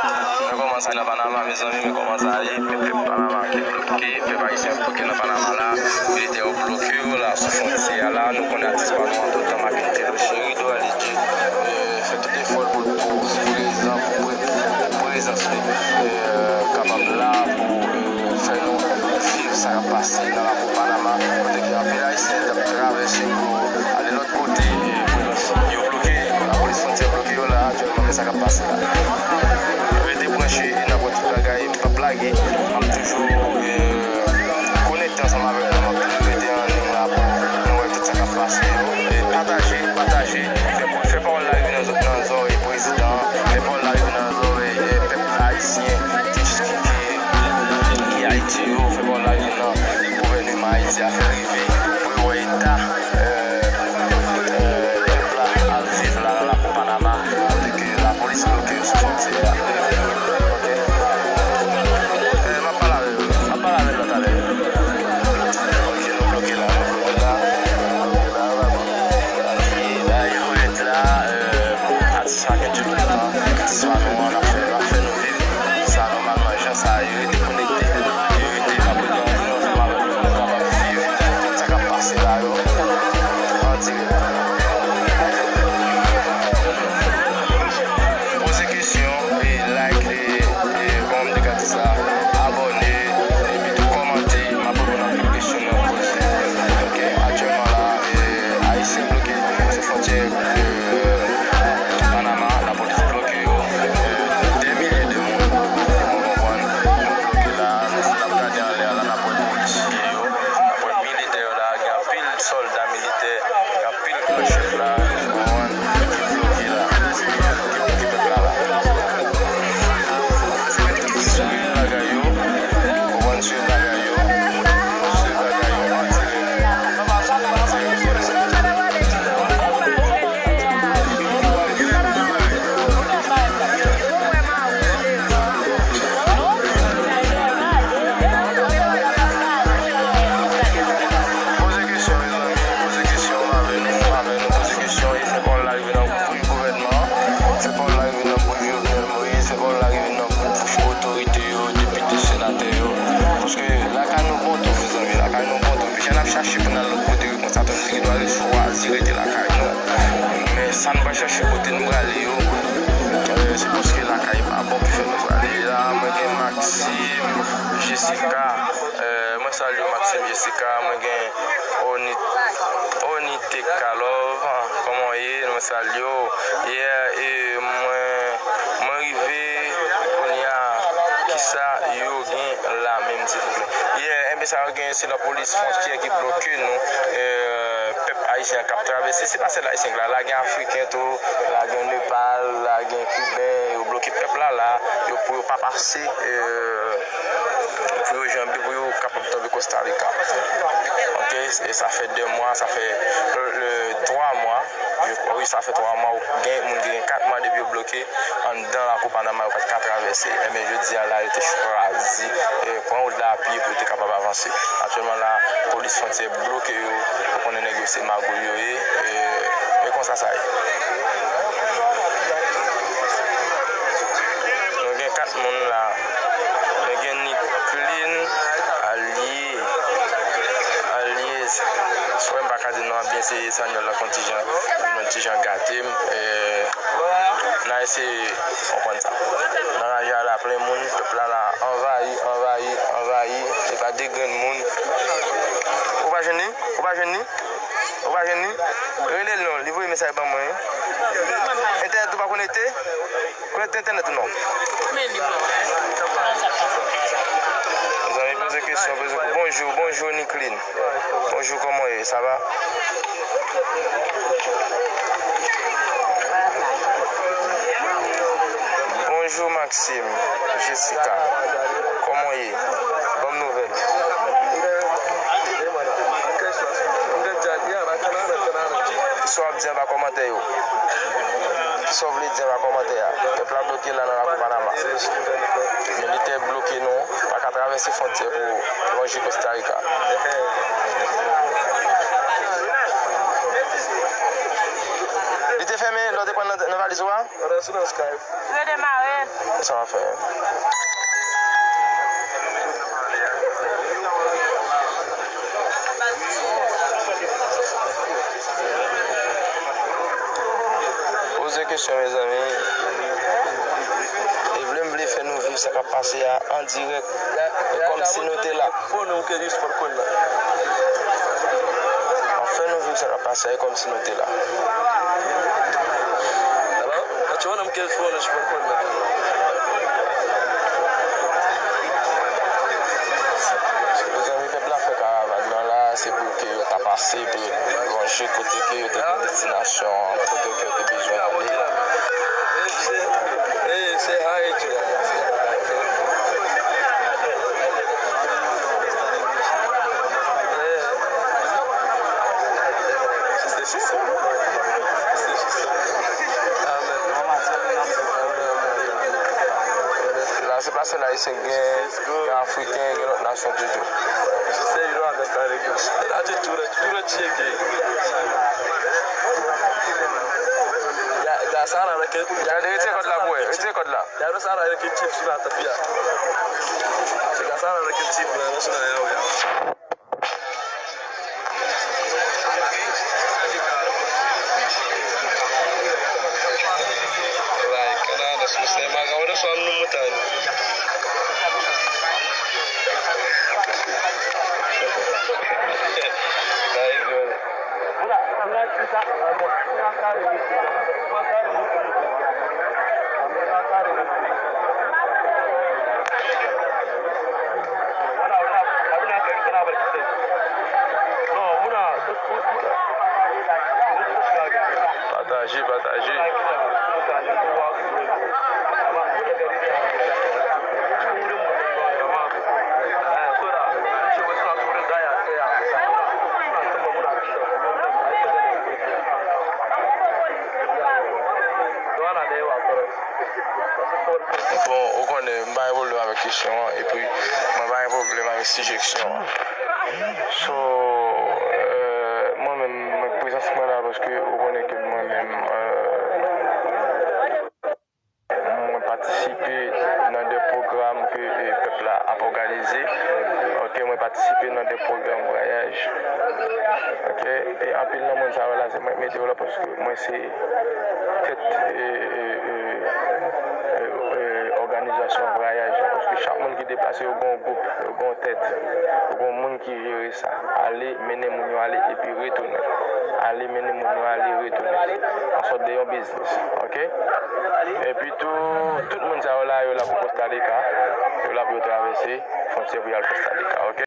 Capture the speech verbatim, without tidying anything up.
Men kòman sa ye nan Panama, mezanmi, men kòman sa ye, men pèp Panama ki bloke, pèp ayisyen bloke nan Panama la, militè yo bloke yo la, sou fwontyè a la, nou konnen atis pa nou an tout tan, Marc Henry Thibault Cheri, Doral Lidje, eh, fè tout efò l pou l, pou prezan, pou pre-, pou prezans li, eh, kapab la, pou, eh, fè nou viv sa k ap pase nan lakou Panama, kote gen anpil ayisyen k ap travèse pou ale lòt kote, eh, pou yo bloke, lapolis fwontyè bloke yo la, aktyèlman, men sa k ap pase la. Rete branche e n ap wè tout bagay, m p ap lage, m ap toujou, eh, konekte ansanm avèk nou, m ap toujou rete an liy la pou nou wè tout sa k ap pase yo. E pataje, pataje, fè, fè pawòl la rive nan, nan zòrèy prezidan an, fè pawòl la rive nan zòrèy, eh, pèp ayisyen ki, ki, ki, ki Ayiti yo, fè pawòl la rive nan gouvèneman Ayiti a, fè rive pou yo wè eta, eh, eh, pèp la ap viv la nan lakou Panama, kote ke lapolis bloke yo sou fwontyè a. Ok. Eh, m ap pale avè yo. M ap pale avè yo talè. Ok, nou bloke la, nou bloke la. Nou bloke la, nou bloke la. E la, yo ret la, eh, atis Marc Henry tout tan, atis pa nou an, n ap fè, n ap fè nou viv sa nòmalman, jan sa ye, rete konekte. Yo rete, n ap rete anpil ansanm avèk nou pou nou kapab viv tout sa k ap pase la yo an dirèk. Poze kesyon, e like, e, e, kòman m te ka di sa, abòne, epi tou kòmante, m ap reponn anpil kesyon nou poze. Ok, aktyèlman la, e, Ayisyen bloke sou fwontyè, e, Panama, lapolis bloke yo, e, dè milye de moun, ou konprann, yo bloke la, n ap gade anlè a la, n ap wè polisye yo, n ap wè militè yo la, gen anpil sòlda militè, gen anpil gran chèf la, ou konprann, ki bloke la, ki bloke pèp la la. Swiv bagay yo, ou konprann, swiv bagay yo, swiv bagay yo an dirèk. Poze kesyon, mezanmi, poze kesyon, m avè nou, m avè nou, poze kesyon, e fè pawòl la rive nan bouch gouvènman an, fè pawòl la rive nan bouch Jovenel Moïse, fè pawòl la rive nan bouch otorite yo, depite, senatè yo, paske lakay nou bon tou, mezanmi, lakay nou bon tou. Jan n ap chache pou n al lòt kote, konsa tou, nou te gen dwa chwazi rete lakay nou. Men sa nou pral chache kote nou prale yo, eh, se paske lakay pa bon ki fè nou prale. La, mwen gen Maxime, Jessica, eh, mwen salye w, Maxime, Jessica, mwen gen Oni, Oni Teka Love, kòman w ye? Mwen salye w. Yeah, e mwen, mwen rive, kounye a, kisa yo gen la menm, silvouplè? Yeah, enben, sa yo gen, se lapolis fwontyè ki bloke nou, eh, pèp ayisyen an k ap travèse. Se pa sèl ayisyen k la, la gen afriken tou, la gen Nepal, la gen kiben, yo bloke pèp la la, yo, pou yo pa pase, eh, pou yo janbe, pou yo kapab tonbe Costa Rica. Ok, e sa fè de mwa, sa fè, eh, twa mwa, je crois, wi, sa fè twa mwa, gen moun ki gen kat mwa depi yo bloke anndan lakou Panama, yo pa t ka travèse. Enben, jodi a la, yo te chwazi, eh, pran wout la a pye pou yo te kapab avanse. Aktyèlman la, polis fwontyè bloke yo, ou konnen nèg yo se magouy yo ye, eh, e konsa sa ye. Nou gen kat moun la. Nou gen Nicklin, Alye, Alye, frè m pa ka di non an byen, se espanyòl la k yon ti jan, yon ti jan gate m. Eh, n a eseye konprann sa. Nan raje a la plen moun, pèp la la anvayi, anvayi, anvayi, se pa de grenn moun. Ou pa jwenn li? Ou pa jwenn li? Ou pa jwenn li? Rele l non, li voye mesaj ban mwen wi. Entènèt ou pa konekte? Konekte entènèt ou non? Mezanmi, poze kesyon, poze, bonjou, bonjou Nicklin. Bonjou, kòman w ye? Sa va? Bonjou Maxime, Jessica. Kòman w ye? Ban m nouvèl. Sa w ap di anba kòmantè yo? Sa w vle di anba kòmantè a? Pèp la bloke la nan lakou Panama. Militè bloke nou, pa ka travèse fwontyè pou lonje Costa Rica. Li te fèmen lè w te pran nan, nan valiz ou a? Redemare. Sa w ap fè? Poze kesyon, mezanmi. Evlin vle fè nou viv sa k ap pase a an dirèk, kòmsi nou te la. Fò nou ke jis fò konn la. Anfen, nou viv sa k ap pase a, e kòmsi nou te la. Hello? Acho nan mke fò nan fò konn la. Mezanmi, pèp la fè karavàn nan la, se pou ke yo ta pase, pou yo lonje kote ke yo te gen destinasyon, kote ke yo te bezwen ale. Hey, say hi to them. La, se pa sèl Ayisyen, gen, gen Afriken, gen lòt nasyon toujou. She said you don't understand English. That is too much, too much shaking. Ya, ya, sa la, like, ya, retire kòd la pou wè, retire kòd la. Ya, sa la, like, chips la, tapia. Se ka sa la, like, chips la, nan china ya, ya. Like, kana, that's what I'm saying. My God, that's what I'm saying. Pataje, pataje. Bon, ou konnen, m pa gen pwoblèm avèk kesyon an, epi mwen pa gen pwoblèm avèk sijeksyon an. So, euh, mwen menm, mwen prezans mwen la paske ou konnen ke mwen menm, euh, mwen patisipe nan de pwogram ke, eh, pèp la ap òganize. Ok, mwen patisipe nan de pwogram vwayaj. Ok, e anpil nan moun sa yo la, se mwen k mete yo la paske mwen se tèt, eh, eh, eh, eh, eh, òganizasyon vwayaj la. Paske chak moun ki deplase, yo gen yon gwoup, yo gen yon tèt, yo gen yon moun ki jere sa. Ale, mennen moun yo ale, epi retounen. Ale, mennen moun yo ale, retounen. Yon sòt de yon biznis, ok? Epi tou, tout moun sa yo la, yo la pou Costa Rica. Yo la pou yo travèse fwontyè pou y al Costa Rica, ok?